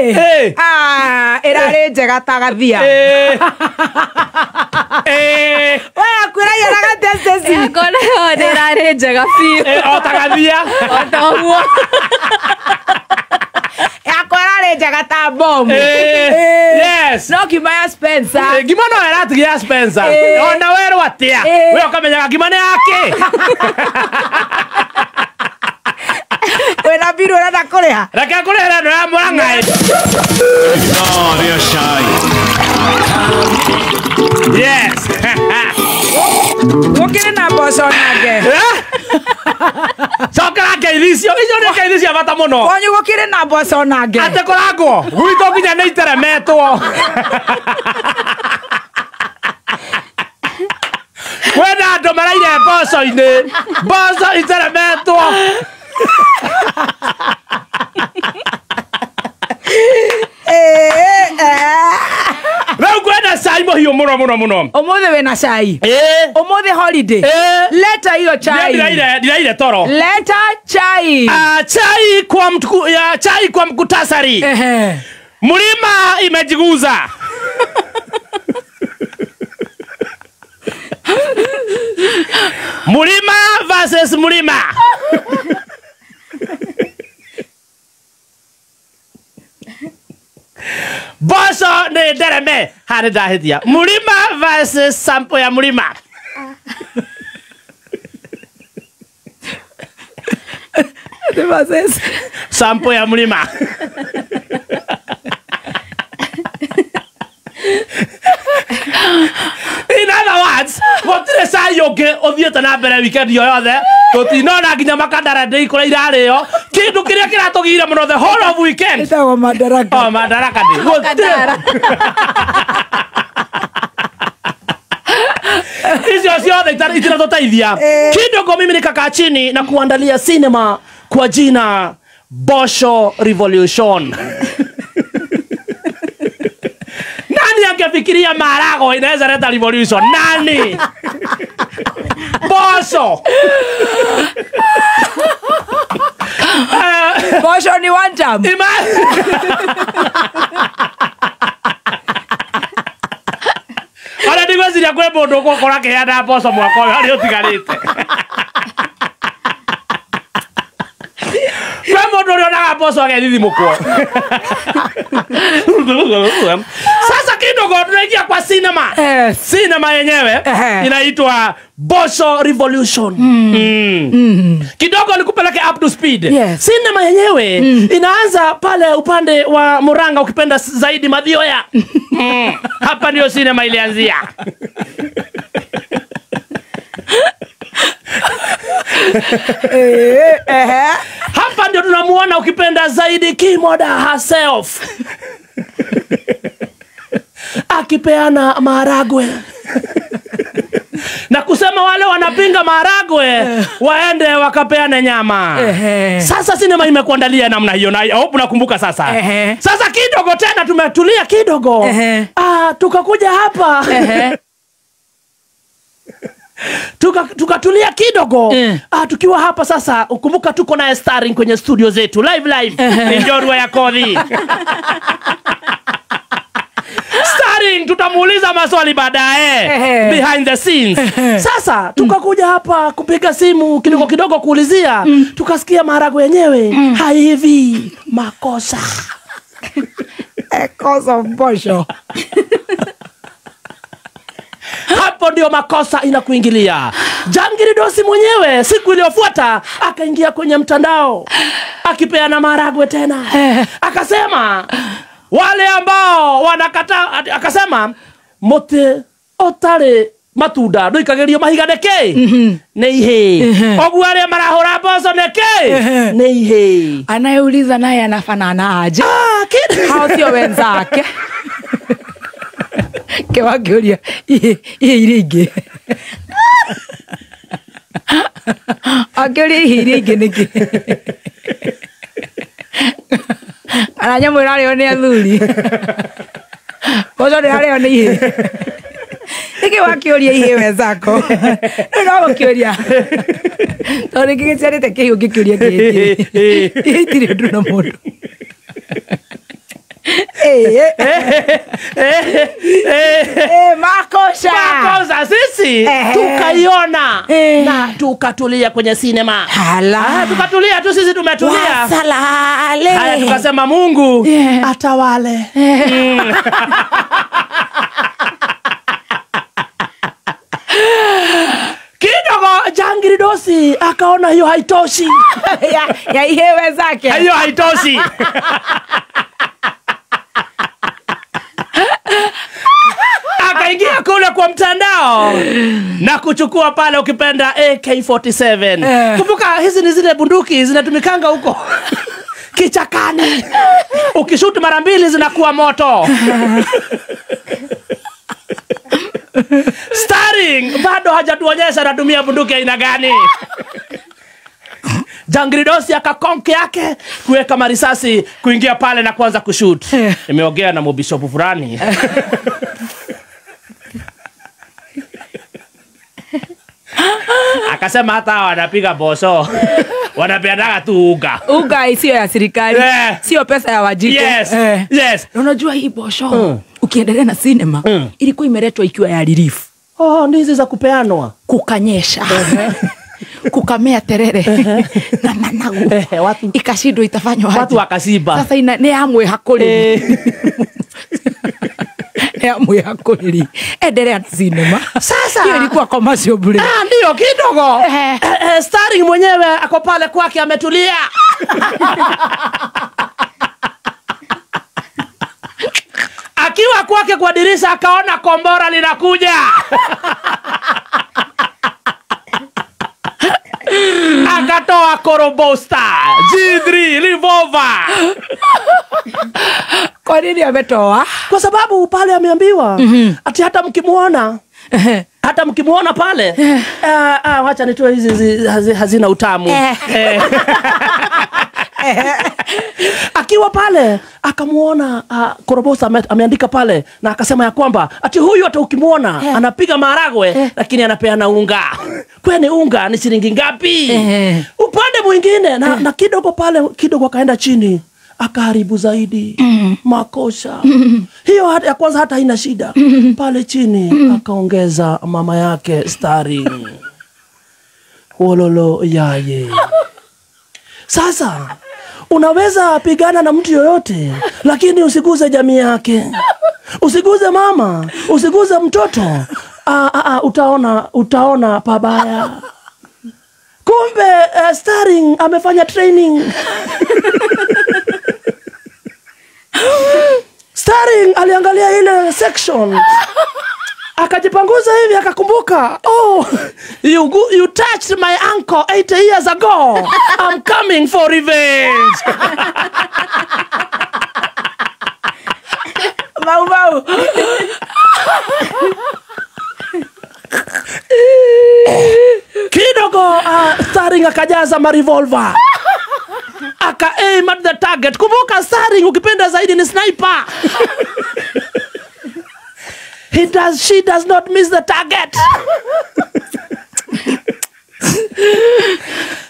Hey. Ah, ĩrarĩ njega ta gathia. Eh. Eh. We akwĩra yaraga Stacy. Yakwa nayo nĩ ĩrarĩ njega biũ. Eh, o ta gathia. O ta ũguo. Yakwa ĩrarĩ njega ta bomu. Eh. Yes. No ngima ya Spencer. Eh, ngima no ĩratigia ya Spencer. Eh. Ona werwo atĩa? Eh. We ũkamenyaga ngima nĩ yake. Wĩna mbiru ũrenda kũrĩha. Reke ngũrĩhĩre ĩno ya Mũrang'a. No, they're shy. Yes. Gũkĩrĩ na mboco nake. Eh? Cokera ngeithi icio. Icio nĩ ngeithi cia bata mũno. Kwanyu gũkĩrĩ na mboco nake. Atĩ kũrangwo gwitũ nginya nĩ iteremetwo. Kwĩna andũ maraire mboco-inĩ, mboco iteremetwo. Eh, eh. Rĩu kwĩna cai mũhiũ mũno mũno mũno. Ũmũthĩ wĩna cai. Ĩĩ. Ũmũthĩ holiday. Ĩĩ. Leta hiyo chai. Ndiraire toro. Leta chai. Ah, chai kwa mtuku, ya, chai kwa mkutasari. Ehe. Mlima imejiguza. Mlima versus mlima. Mboco nĩ ndereme harĩ ndahĩtia. Mlima versus sample ya mlima. The versus. Sample ya mlima. In other words, gũtirĩ cai ũngĩ ũthiĩte na mbere weekend yo yothe tũtinona nginya makandara ndĩ kũrĩa irarĩo kĩndũ kĩrĩa kĩratũgire mũno the whole of weekend. Ĩtagwo Madaraka. Oh, Madaraka Day. Gũtirĩ Makandara. icio ciothe itiratũteithia. Eh. Kidogo mimi nikakaa chini na kuandalia cinema kwa jina Bosho Revolution. Nani angefikiria marago inaweza leta revolution? Nani? Bosho. Mboco ni one time. Ona ndigwĩciria kwĩ mũndũ ũgũkorwo akĩheana mboco mwaka ũyũ harĩa ũtigarĩte. Kwĩ mũndũ ũrĩa onaga mboco agethithimũkwo. Sasa kidogo tunaingia kwa cinema. Yes. Cinema yenyewe Ehe. inaitwa Bosho Revolution. Kidogo nikupeleke up to speed. Yes. Cinema yenyewe inaanza pale upande wa Murang'a, ukipenda zaidi Mathioya. Hapa ndio cinema ilianzia. Eh, ehe. Hapa ndio tunamuona ukipenda zaidi Kimoda herself akipeana maharagwe na kusema wale wanapinga maharagwe waende wakapeane nyama. Ehe. Sasa sinema imekuandalia namna hiyo na I hope unakumbuka sasa. Ehe. Sasa kidogo tena tumetulia kidogo. Ehe. Ah, tukakuja hapa. Ehe. Tukatulia kidogo. Eh. Ah, tukiwa hapa sasa, ukumbuka tuko naye starring kwenye studio zetu live live. Ni Njorua ya Kodhi. Starring tutamuuliza maswali baadaye Ehe. behind the scenes. Sasa tukakuja hapa kupiga simu kidogo kidogo kuulizia, tukasikia maharagwe yenyewe haivi makosa. Ekoso mboco. Hapo ndio makosa inakuingilia. Jangiri Dosi mwenyewe siku iliyofuata akaingia kwenye mtandao akipeana maharagwe tena. Akasema wale ambao wanakataa, akasema muti utari matunda nduikagirio mahiga nĩkĩ? Nĩ ihĩĩ. Ũguo arĩa marahũra mboco nĩkĩ? Nĩ ihĩĩ. Anayeuliza naye anafanana aje? Ah, Hao sio wenzake. Kewakĩũria ihe iria ingĩ. Akĩũria ihe iria ingĩ nĩkĩ? Kana nyamũ ĩrarĩo nĩ athuri. Mboco ndĩrarĩo nĩ ihĩĩ. Nĩkĩ wakĩũria ihĩĩ wenzako? Rĩu no gũkĩũria. Tondũ nĩkĩ gĩciarĩte kĩhĩ ũngĩkĩũria kĩhĩ? Ihĩĩ itirĩ ũndũ na mũndũ. Makosa. Makosa sisi tukaiona na tukatulia kwenye sinema. Tukatulia tu sisi tumetulia. Haya tukasema Mungu atawale. Kidogo Jangiri Dosi akaona hiyo haitoshi. Ya ihewe zake. Hiyo haitoshi. Akaingia kule kwa mtandao na kuchukua pale ukipenda AK47. Kumbuka hizi ni zile bunduki zinatumikanga huko kichakani. Ukishoot mara mbili zinakuwa moto. Starring bado hajatuonyesha anatumia bunduki aina gani. Jangiri Dosi akakonke yake kuweka marisasi kuingia pale na kuanza kushoot. Nimeongea na mbishopu fulani. Akasema hata wanapiga boso. Wanapeanaga tu uga. Uga isiyo ya serikali. Sio pesa ya Wajiko. Yes. Yes. Unajua hii bosho ukiendelea na cinema ilikuwa imeletwa ikiwa ya relief. Oh, ndizi za kupeanwa. Kukanyesha. Kukamea terere na managu. Watu ikashindwa itafanywa aje. Watu wakashiba. Sasa ina ne amwe hakoli. Ne amwe hakoli. Endelea na cinema. Sasa hiyo ilikuwa commercial break. Ah, ndio kidogo. Starring mwenyewe ako pale kwake ametulia. Akiwa kwake kwa dirisha akaona kombora linakuja. Akatoa Korobosta G3 revolver. Kwa nini ametoa? Kwa sababu pale ameambiwa ati hata mkimuona hata mkimuona pale wacha nitoe hizi hazina utamu. Akiwa pale akamuona Korobosa ameandika pale na akasema ya kwamba ati huyu hata ukimuona anapiga maharagwe lakini anapeana unga. Kwani unga ni shilingi ngapi? Upande mwingine na kidogo pale kidogo akaenda chini akaharibu zaidi. Makosa. Hiyo ya kwanza hata haina shida. Pale chini akaongeza mama yake starring. Wololo yaye. Sasa unaweza pigana na mtu yoyote lakini usiguze jamii yake. Usiguze mama, usiguze mtoto. Utaona pabaya. Kumbe starring amefanya training. Starring aliangalia ile section. Akajipanguza hivi akakumbuka, oh, you touched my uncle 8 years ago. I'm coming for revenge. Mau mau. Kidogo starring akajaza ma revolver. Aka aim at the target. Kumbuka starring ukipenda zaidi ni sniper. She does not miss the target.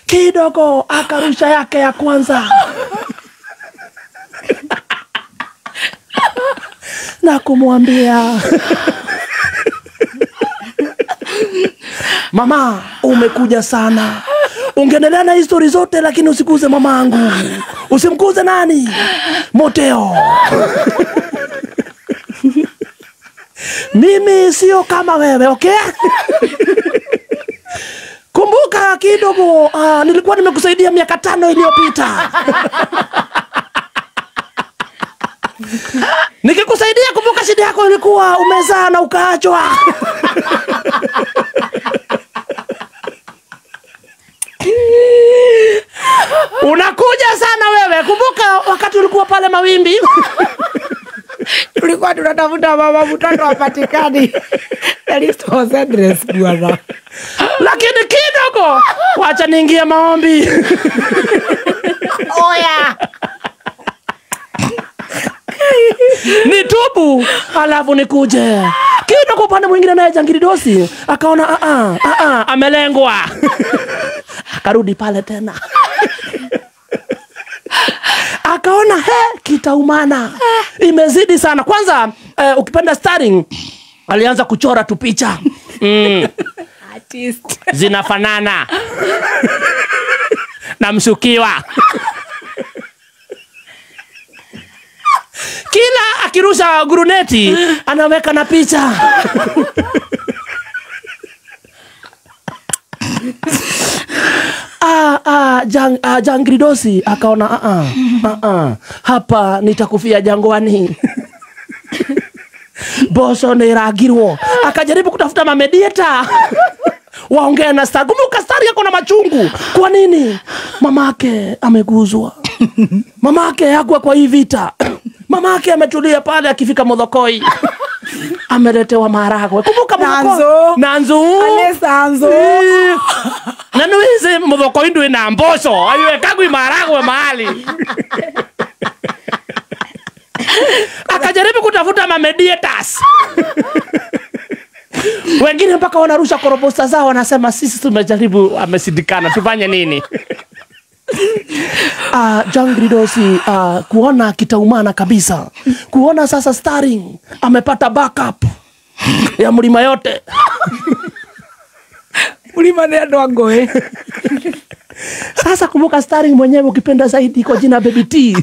Kidogo akarusha yake ya kwanza. Na kumwambia mama, umekuja sana. Ungeendelea na history zote lakini usikuze mamangu. Usimkuze nani? Moteo. Mimi sio kama wewe, okay? Kumbuka kidogo, nilikuwa nimekusaidia miaka 5 iliyopita. Nikikusaidia, kumbuka shida yako ilikuwa umezaa na ukaachwa. Unakuja sana wewe. Kumbuka wakati ulikuwa pale mawimbi. Tulikuwa tunatafuta mama mtoto hapatikani. The list was endless bwana. Lakini kidogo wacha niingie maombi. Oya. Nitubu alafu nikuje. Kidogo upande mwingine naye Jangiri Dosi akaona amelengwa. Akarudi pale tena. Akaona Akaona he, kitaumana, imezidi sana. Kwanza ukipenda Starring alianza kuchora tu picha Artist. Zinafanana na mshukiwa. Kila akirusha guruneti anaweka na picha. Jangridosi akaona hapa nitakufia jangwani. Boso niragirwo. Akajaribu kutafuta mamedieta waongee na Star. Kumbuka Star yako na machungu. Kwa nini? Mamake ameguzwa. Mamake hakuwa kwa hii vita. Mamake ametulia pale, akifika Muthokoi ameletewa maharagwe. Kumbuka Muthokoi. Nanzu. Alesanzo. Na nuize Muthokoi ndio ina mboco. Aiwekagwi maharagwe mahali. Akajaribu kutafuta mamediators. Wengine mpaka wanarusha korobosta zao, wanasema sisi tumejaribu, amesindikana, tufanye nini? Jangridosi kuona kitaumana kabisa. Kuona sasa Starring amepata backup ya mlima yote. Mlima ni andu angoe. Sasa kumbuka Starring mwenyewe ukipenda zaidi kwa jina Baby T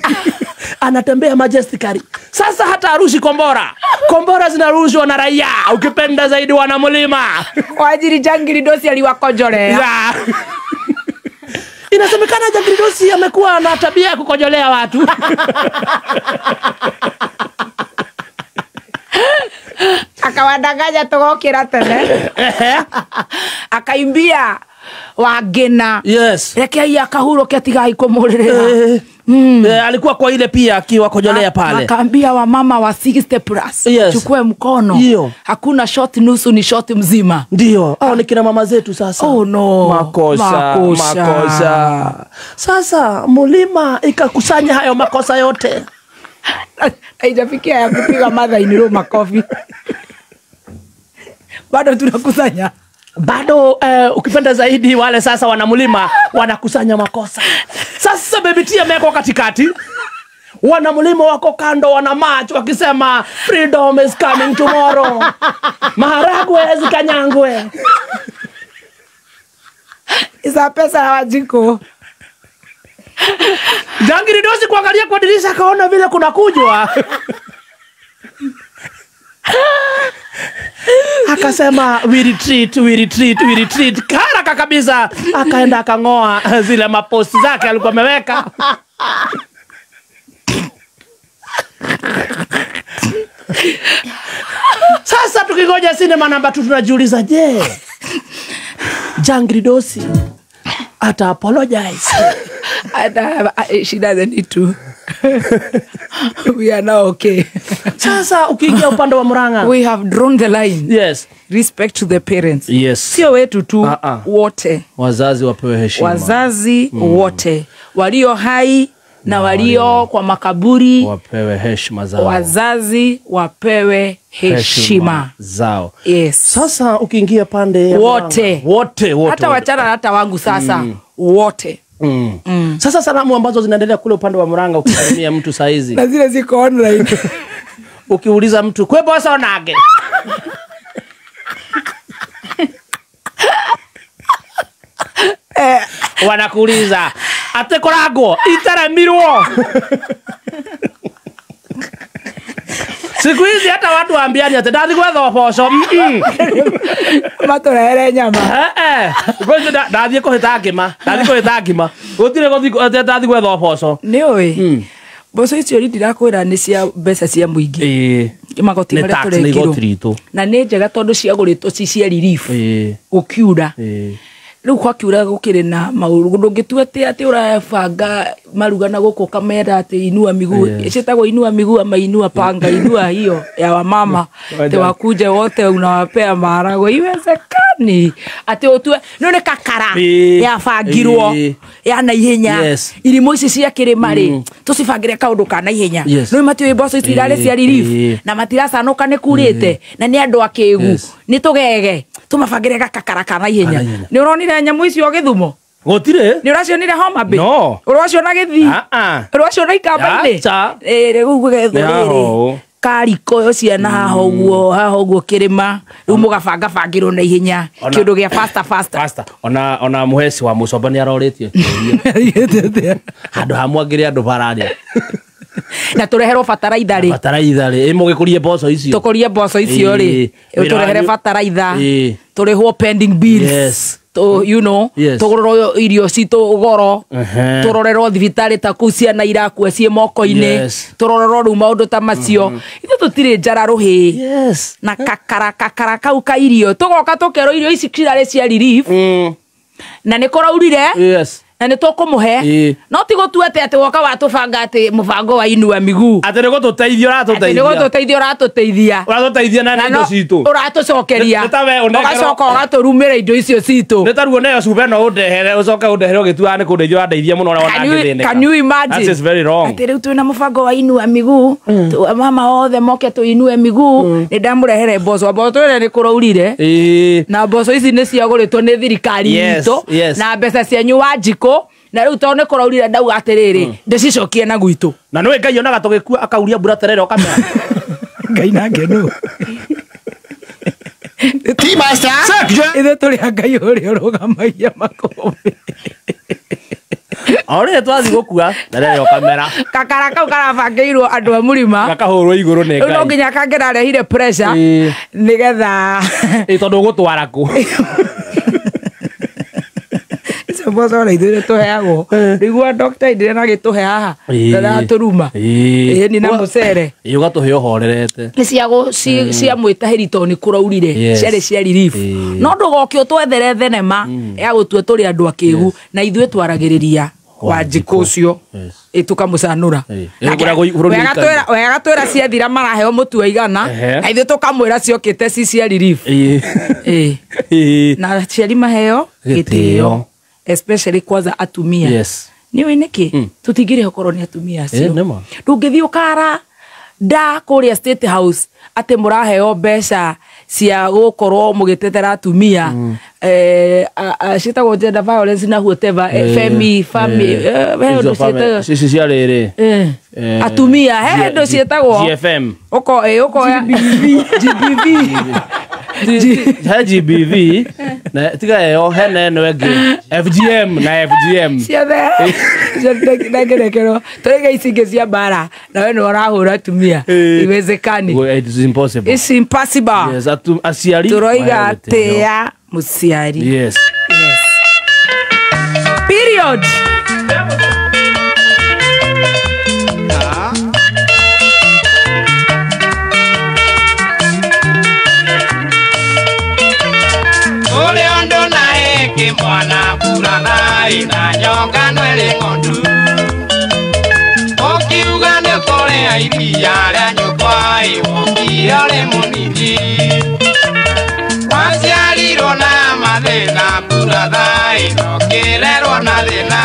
anatembea majestically. Sasa hata arushi kombora. Kombora zinarushwa na raia, ukipenda zaidi wana mlima. Kwa ajili Jangridosi aliwakojolea. Yeah. Inasemekana Jangridosi amekuwa na tabia ya kukojolea watu. Akawadanganya tugokira tene. Akaimbia wagena. Yes. Reke akahuruke atigai kumuririra. Alikuwa kwa ile pia akiwakojolea pale. Akaambia wamama wa 60 plus. Yes. Chukue mkono. Iyo. Hakuna shot nusu, ni shot mzima. Ndio. Hao ni kina mama zetu sasa. Oh no. Makosa, makosa. Sasa mlima ikakusanya hayo makosa yote. Haijafikia ya kupiga mother in law makofi. Bado tunakusanya. Bado ukipenda zaidi wale sasa wanamlima wanakusanya makosa. Sasa Baby T amewekwa katikati. Wanamlima wako kando wana march wakisema freedom is coming tomorrow. Maharagwe zikanyangwe. Isa pesa hawajiko. Jangridosi kuangalia kwa dirisha akaona vile kuna kujwa. Akasema we retreat, we retreat, we retreat. Haraka kabisa akaenda akangoa zile maposti zake alikuwa ameweka. Sasa tukingoja sinema namba 2 tunajiuliza, je, Jangridosi ata apologize? She doesn't need to. We are now okay. Sasa ukiingia upande wa Murang'a, we have drawn the line. Yes. Respect to the parents. Yes. Sio wetu tu, wote. Wazazi wapewe heshima. Wazazi wote walio hai na walio kwa makaburi wapewe heshima zao. Wazazi wapewe heshima zao. Yes. Sasa ukiingia pande ya wote. Wote, wote. Hata wachana hata wangu sasa wote. Sasa salamu ambazo zinaendelea kule upande wa Murang'a, ukisalimia mtu saizi na zile ziko online. Ukiuliza mtu kwe bosa onage, wanakuuliza ate koragwo itaremirwo. Siku hizi hata watu waambiani ate ndathi gwetha uboco. Maturehere nyama. Ndathi kuhita ngima, ndathi kuhita ngima. Gutire guthi ate ndathi gwetha uboco. Ni ui. Mboco icio ndirakwira ni cia mbeca cia muingi. Magoti maria turekirwo. Na ni njega tondu ciagũrĩtwo ci cia relief. Gũkiura. Rĩu kwakiura gũkĩrĩ na maũndũ ndũngĩtua atĩ atĩ ũrabanga maruga na gũkũ ũkamera atĩ inua miguu, ciĩtagwo inua miguu ama inua panga, inua hiyo ya wamama atĩ wakuje wote unawapea maharagwe, iwezekani atĩ ũtue no nĩ kakara yabangirwo ya naihenya. Irimũ ici cia kĩrĩma rĩ tũcibangĩre kaũndũ ka naihenya, no matiũĩ mboco ici irarĩ cia relief na matiracanũka nĩ kurĩte na nĩ andũ akĩgu nĩ tũgege tũmabangĩre gakakara ka naihenya. Nĩ ũronire nyamũ icio gĩthumo? Gũtirĩ. Nĩ ũracionire Homa Bay? No. Ũraciona Gĩthii? Ah, ah. Ũraciona Ikamba-inĩ? Acha. Ĩ, rĩu gũgethwo Nĩ haha rĩrĩ ũũ. kariko ciana haha ũguo, haha ũguo kĩrĩma, rĩu mũgabangabangĩrwo na ihenya kĩũndũ gĩa faster faster. Faster. Ona mũheci wa mũcomba nĩ arorĩtie kĩũria. Handũ ha mwangĩre andũ bararĩa. Na tũreherwo bataraitha rĩ. Bataraitha rĩ, ĩ mũgĩkũrie mboco icio. Tũkũrie mboco icio rĩ, tũrehere bataraitha, tũrĩhwo pending bills. Yes. You know, Yes. tũgũrĩrwo irio citũ goro, tũrorerwo thibitarĩ ta kũu ciana irakua ciĩ moko-inĩ, Yes. tũrorerwo rĩu maũndũ ta macio. Ithuĩ tũtirĩ njara rũhĩ. Yes. Na kakara kakara kau ka irio tũgoka tũkerwo irio ici cirarĩ cia relief na nĩ kũraurire. Yes. Na nĩ tũkũmũhe. No ti gũtua atĩ atĩ woka watũbanga atĩ mũbango wa inua miguu. Atĩ nĩ gũtũteithia ũratũteithia. Atĩ nĩ gũtũteithia ũratũteithia. Ũratũteithia na indo citũ. Ũratũcokeria. Ũgacoka ũgatũrumĩra indo icio citũ. Nĩ ta ruo nayo cuba ĩno ũndehere ũcoke ũndehere ũgĩtuaga nĩ kũndeithia ũrandeithia mũno ũrĩa wona ngĩthĩnĩka. Can you imagine? That is very wrong. Atĩ rĩu twĩna mũbango wa inua miguu. Mama othe moke tũinue miguu. Nĩ ndamũrehere mboco. Mboco ĩrĩa nĩ kũraurire. Na mboco ici nĩ ciagũrĩtwo nĩ thirikari itũ. Na mbeca cianyu Wanjikũ. Na rĩu tondũ nĩ kũraurire ndauga atĩrĩrĩ, ndĩcicokie na gwitũ. Na nĩũĩ Ngai onaga tũgĩkua akauria mbura terere ũkamera. Ngai nake nũ? Ithuĩ tũrĩ a Ngai ũrĩa ũrũgamagia makũmbĩ. O rĩrĩ twathiĩ gũkua, terere ũkamera. Kakara kau karabangĩirwo andũ a mũrima. Gakahũrwo igũrũ nĩ Rĩu no Ngai. nginya kangĩrarehire pressure nĩgetha Ĩ tondũ ũgũtwara kũ? Mboco na ithuĩ tũheagwo. Nĩguo doctor ndĩrĩ na gĩtũhe haha. Ndaratũruma. Ĩni na mũcere. Ĩ ũgatũhe ũhorerete. Nĩ cia cia mwĩtahĩri tondũ nĩ kũraurire. Ciarĩ cia relief. No ndũgoke ũtwethere thenema ya gũtua tũrĩ andũ akĩgu na ithuĩ twaragĩrĩria Wanjikũ ũcio. Ĩ tũkamũcanũra. We agatwĩra ciathira maraheo mũtu wa igana na ithuĩ tũkamwĩra ciokĩte ci cia relief. Na aciari maheo gĩtĩo. Especially kwanza atumia. Yes. Niwe niki tutingire okorwo ni atumia acio. Ndũngĩthiĩ ũkara nda kũrĩa State House atĩ mũraheo mbeca cia gũkorwo mũgĩtetera atumia, ciĩtagwo gender violence na whatever, femi fami, he ũndũ ciĩtagwo ici cia rĩrĩ atumia, he ũndũ ciĩtagwo GFM, ũkoya GBV, he GBV na tiga ĩyo he na ĩno ĩngĩ FGM na FGM ciothe ndengerekerwo tũrĩga ici ingĩ cia mbara na we nĩ ũrahũra atumia. Iwezekani. It is impossible. It's impossible. Yes, aciari tũroiga tĩa mũciari. Yes. Yes. Period. Mwana burana ina nyonga nwere ng'ondu ũkiuga nĩ ũkũrĩa iria rĩa nyũkwa ĩwokire ũrĩ mũnini waciarirwo na mathĩna buratha ĩno ũkĩrerwo na thĩna.